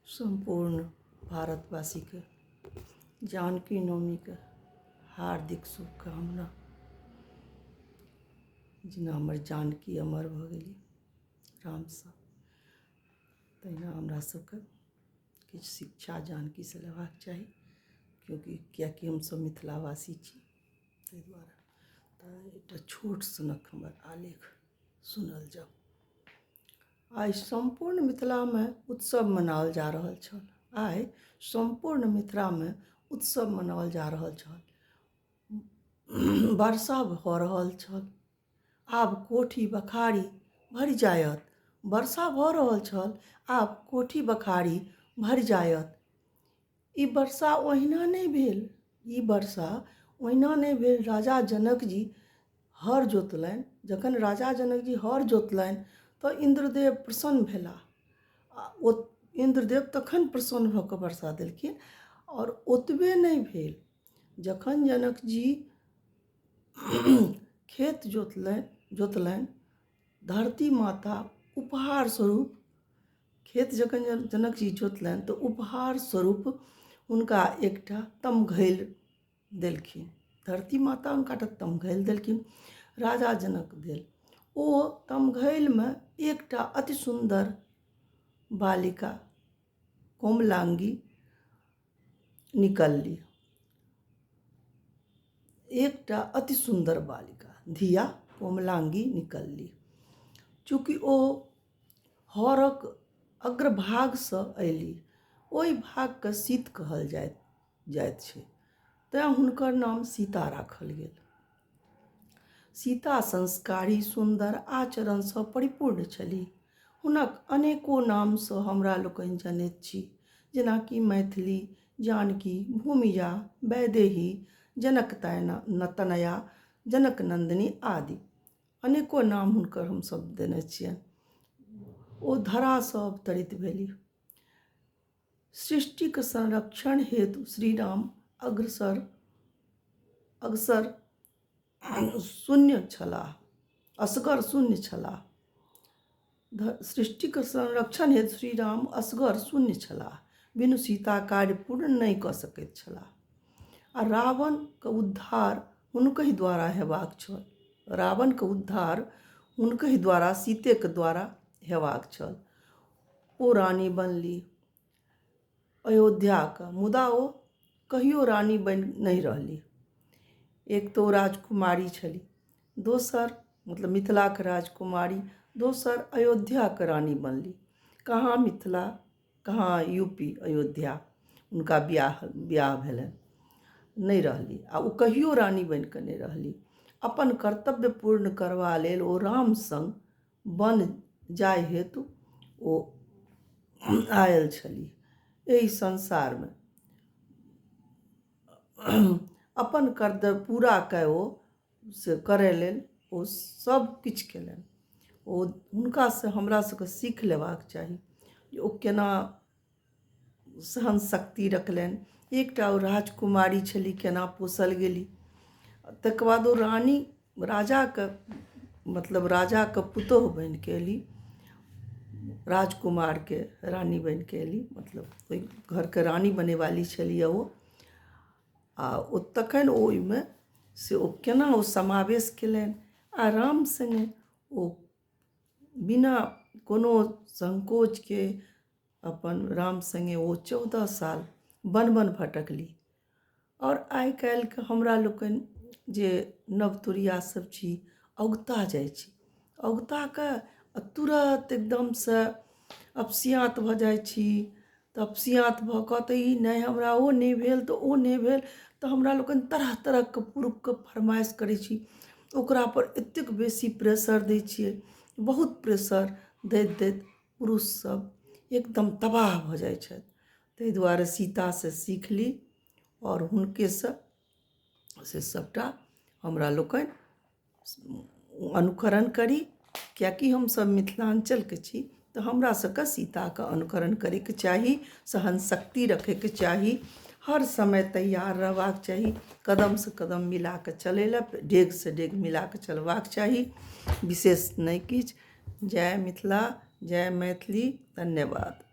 सम्पूर्ण भारतवासीके जानकी नवमीके हार्दिक शुभकामना। जेना हमर जानकी अमर भऽ गेली रामसँ, तहिना हमरा सबके किछु शिक्षा जानकीसँ लेबाक चाही, क्योंकि किएकि हमसब मिथिलावासी छी, ताहि दुआरे। तऽ एकटा छोट सनक हमर आलेख सुनल जाउ। आइ सम्पूर्ण मिथिलामे उत्सव मनाओल जा रहल छल। आइ सम्पूर्ण मिथिलामे उत्सव मनाओल जा रहल छल। वर्षा भऽ रहल छल, आब कोठी बखारी भरि जायत। वर्षा भऽ रहल छल, आब कोठी बखारी भरि जायत। ई वर्षा ओहिना नहि भेल, ई वर्षा ओहिना नहि भेल। राजा जनक जी हर जोतलनि। जखन राजा जनक जी हर जोतलनि तऽ इन्द्रदेव प्रसन्न भेलाह आ ओ इन्द्रदेव तखन प्रसन्न भऽ कऽ वर्षा देलखिन। आओर ओतबे नहि भेल, जखन जनक जी खेत जोतलनि, धरती माता उपहार स्वरूप, खेत जखन जनक जी जोतलनि तऽ उपहार स्वरूप हुनका एकटा तमघैल देलखिन। धरती माता हुनका एकटा तमघैल देलखिन, राजा जनक देल। ओ तमघैलमे एकटा अति सुन्दर बालिका कोमलाङ्गी निकलली। एकटा अति सुन्दर बालिका धिया कोमलाङ्गी निकलली। चूँकि ओ हरक अग्रभागसँ अयली, ओहि भागके सीत कहल जाइत छै, तैँ हुनकर नाम सीता राखल गेल। सीता संस्कारी, सुन्दर आचरणसँ परिपूर्ण छलीह। हुनक अनेको नामसँ हमरा लोकनि जनैत छी, जेनाकि मैथिली, जानकी, भूमिजा, वैदेही, जनक तनया, जनक नन्दिनी आदि। अनेको नाम हुनकर हमसभ देने छियनि। ओ धरासँ अवतरित भेलीह। सृष्टिक संरक्षण हेतु श्रीराम अग्रसर शून्य छलाह, असगर शून्य छलाह। सृष्टिक संरक्षण हेतु श्रीराम असगर शून्य छलाह। बिनु सीता कार्य पूर्ण नहि कऽ सकैत छलाह आ रावणके उद्धार हुनकहि द्वारा हेबाक छल। रावणके उद्धार हुनकहि द्वारा, सीतेके द्वारा हेबाक छल। ओ रानी बनली अयोध्याके, मुदा ओ कहियो रानी बनि नहि रहली। एक तऽ ओ राजकुमारी छली, दोसर मतलब मिथिलाके राजकुमारी, दोसर अयोध्याके रानी बनली। कहाँ मिथिला, कहाँ यू पी अयोध्या। हुनका बियाह भेलनि, नहि रहली आ ओ कहियो रानी बनि कऽ नहि रहली। अपन कर्तव्य पूर्ण करबा लेल ओ राम सङ्ग वन जाय हेतु ओ आयल छलीह एहि संसारमे। अपन कर्तव्य पूरा कए ओ से करय लेल ओ सब किछु कयलनि। ओ हुनकासँ हमरा सबके सीख लेबाक चाही जे ओ केना सहन शक्ति रखलनि। एकटा ओ राजकुमारी छली, केना पोसल गेली, तकर बाद ओ रानी राजाके, मतलब राजाके पुतोहु बनिके अयली, राजकुमारके रानी बनिके अयली, मतलब ओहि घरके रानी बनयवाली छलियै ओ। आ ओ तखन ओ ओहिमे से ओ केना ओ समावेश कयलनि आ राम सङ्गे ओ बिना कोनो संकोचके अपन राम सङ्गे ओ 14 साल वन वन भटकली। आओर आइ काल्हिके हमरा लोकनि जे नवतुरिया सब छी, औगता जाइ छी, औगता कऽ आ तुरत एकदमसँ अपसियाँत भऽ जाइ छी। तऽ अपसियाँत भऽ कऽ तऽ ई नहि हमरा ओ नहि भेल तऽ ओ नहि भेल, तऽ हमरा लोकनि तरह तरहके पुरुषके फरमाइश करै छी। ओकरापर एतेक बेसी प्रेशर दै छियै, बहुत प्रेशर दैत दैत पुरुषसभ एकदम तबाह भऽ जाइ छथि। ताहि दुआरे सीतासँ सीख ली आओर हुनकेसँ से सभटा हमरा लोकनि अनुकरण करी, किएकि हमसभ मिथिलाञ्चलके छी तऽ हमरा सभके सीताके अनुकरण करयके चाही, सहन शक्ति रखयके चाही, हर समय तैयार रहबाक चाही, कदमसँ कदम मिला कऽ चलय लए, डेगसँ डेग मिला कऽ चलबाक चाही। विशेष नहि किछु। जय मिथिला, जय मैथिली, धन्यवाद।